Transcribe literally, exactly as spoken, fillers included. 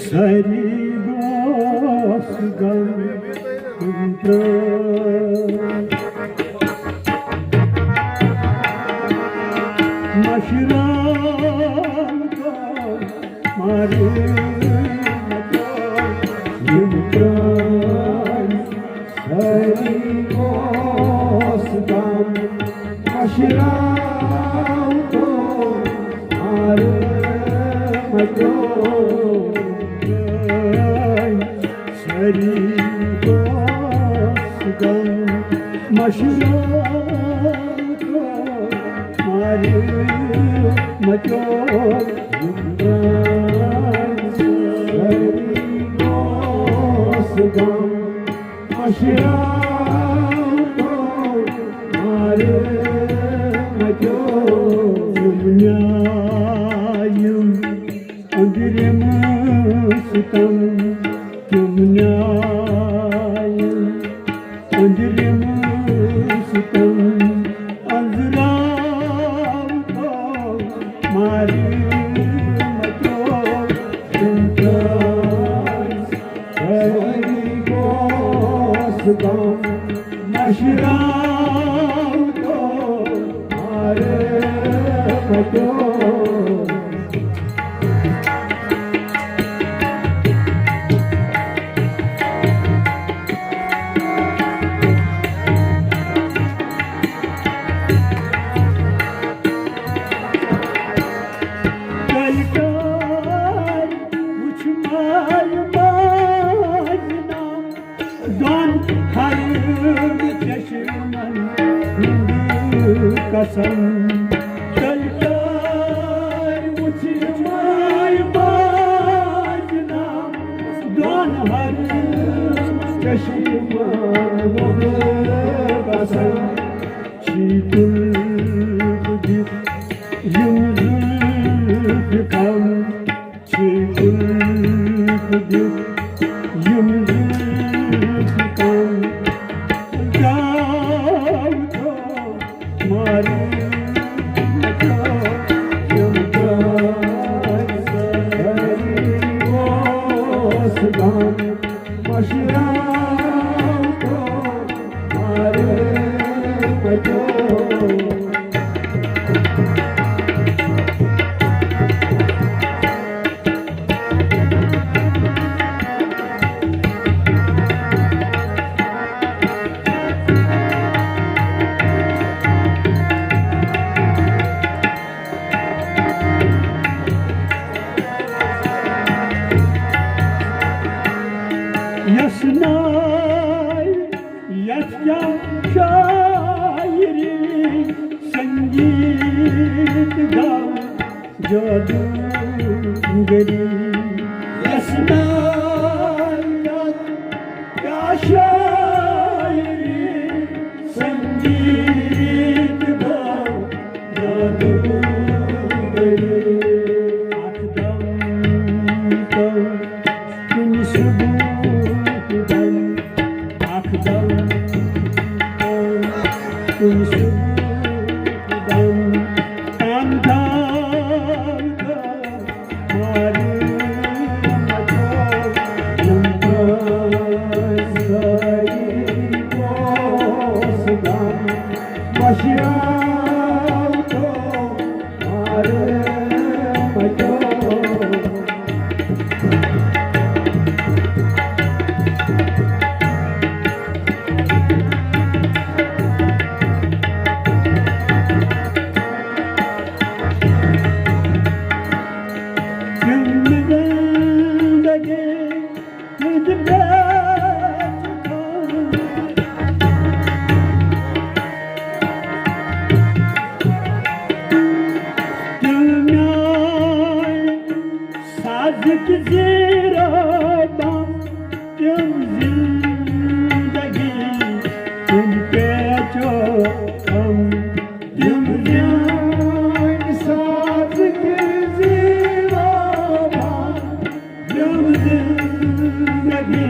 ساری دوست غم تم ترٲوۍ۔ مشران تو مارے مچو تم ترٲوۍ۔ ساری دوست غم مشران تو مارے مچو تم ترٲوۍ۔ ساری دوست غم مشران تو مارے مچو تم ترٲوۍ۔ ساری دوست غم مشران تو مارے مچو تم ترٲوۍ۔ أنٛدرِم ستم تِم نیایہِ، أنٛدرِم ستم أنٛزراو تو مارِ مَتیو تِم ترٛٲوۍ۔ سٲری گوس غم مشراو تو مارِ مَتیو۔ تیٚلہِ کر وٕچھ ماے ماجہِ نا دۄن ہرٕد چشمن ہُنٛد قسم۔ تیٚلہِ کر وٕچھ ماے ماجہِ نا دۄن ہرٕد چشمن ہُنٛد قسم۔ چھی تُلہٕ دِتھ یِم زُلفہِ کم، چھی زُلفہِ دِتھ یِم زُلفہِ کم۔ جاو تو مارِ مَتیو تِم ترٛٲوۍ۔ سٲری گوس غم مشراو تو مارِ مَتیو۔ یَس ناے یَتھ کیٛاہ شاعری سنگیت گاو جادوگری۔ یَس ناے یَتھ کیٛاہ شاعری سنگیت گاو جادوگری۔ اکھ دم تو کُنہِ صبحُک دم، اکھ دم تو کُنہِ صبحُک دم، تام تام تو مارِ مَتیو تِم ترٛٲوۍ۔ سٲری گوس غم مشراو تو مارِ مَتیو۔ تِم زندگی ہٕنٛدۍ میچ تھٲوۍ۔ تِم میٲنۍ سازٕکۍ زیٖرو بم، تِم زِندگی ہٕنٛدۍ پیچو بم، تِم میٲنۍ سازٕکۍ زیٖرو بم، تِم زِندگی